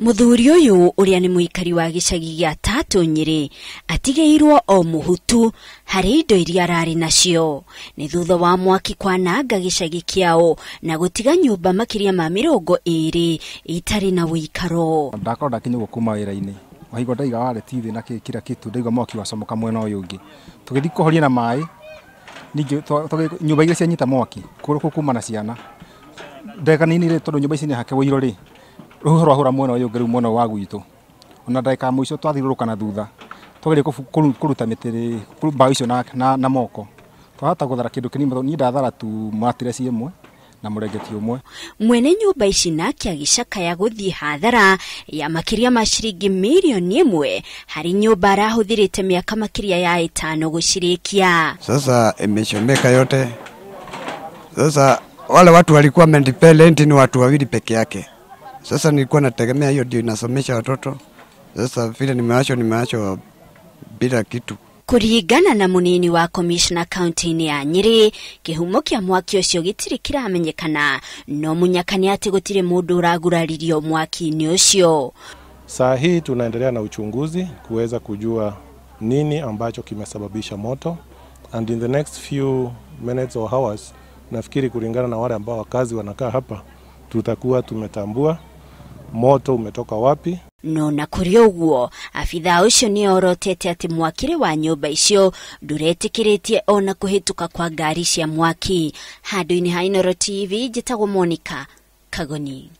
Mũthuri ũyũ ũrĩa nĩ mũikari wa gĩcagi gĩa Tatũ Nyĩrĩ atigĩirwo o mũhutu harĩ indo iria ararĩ nacio. Nĩ thutha wa mwaki kwananga gĩcagi kĩao na gũtiga nyũmba makĩria ma 20 itarĩ na ũikaro. Ndakorwo ndakinya ũguo kuma wĩra-inĩ waigua ndaiga wareti thĩ na kila kitu, ndaigua mwaki wacomoka mwena ũyũ ũngĩ, tũgĩthiĩ kũhoria na maĩ, ningĩ nyũmba iria cianyita mwaki kuma na ciana ndagĩka nini rĩ, tondũ nyũmba ici nĩ hake wũiro rĩ, rũhuho rwahũra mwena ũyũ ũngĩ rĩu mwena wa gwitũ, ona ndagĩka ya mũico twathiũrũrũka na thutha twageria kũruta mĩtĩ rĩ, mbaũ icio na moko, twahota gũthara kĩndũ kĩnini, niĩ ndathara tu matireci ĩmwe na mũrengeti ũmwe. Mwene nyũmba ici nake agĩcakaya gũthiĩ hathara ya makĩria ma ciringi mirioni 1 harĩ nyũmba arahũthĩrĩte mĩaka makĩria ya 5 gũcirĩkia. Sasa imechomeka yote. Sasa wale watu walikuwa wamenipea rent ni watu wawili peke yake. Sasa nilikuwa nategemea hiyo ndio inasomesha watoto. Sasa vile nimeachwa bila kitu. Kũringana na mũnini wa commissioner kaunti-inĩ ya Nyĩrĩ, kĩhumo kĩa mwaki ũcio gĩtirĩ kĩramenyekana, no mũnyaka nĩ atĩ gũtirĩ mũndũ ũraguraririo mwaki-inĩ ũcio. Saa hii tunaendelea na uchunguzi kuweza kujua nini ambacho kimesababisha moto, and in the next few minutes or hours, nafikiri kulingana na wale ambao wakazi wanakaa hapa, tutakuwa tumetambua moto umetoka wapi. No na kũrĩ ũguo, abithaa ũcio nĩ orotete atĩ mwakĩre wa nyũmba icio ndũretĩkĩrĩtie ona kũhĩtũka kwa ngari cia mwaki. Handũ-inĩ ha Inooro TV, njĩtagwo Monica Kagoni.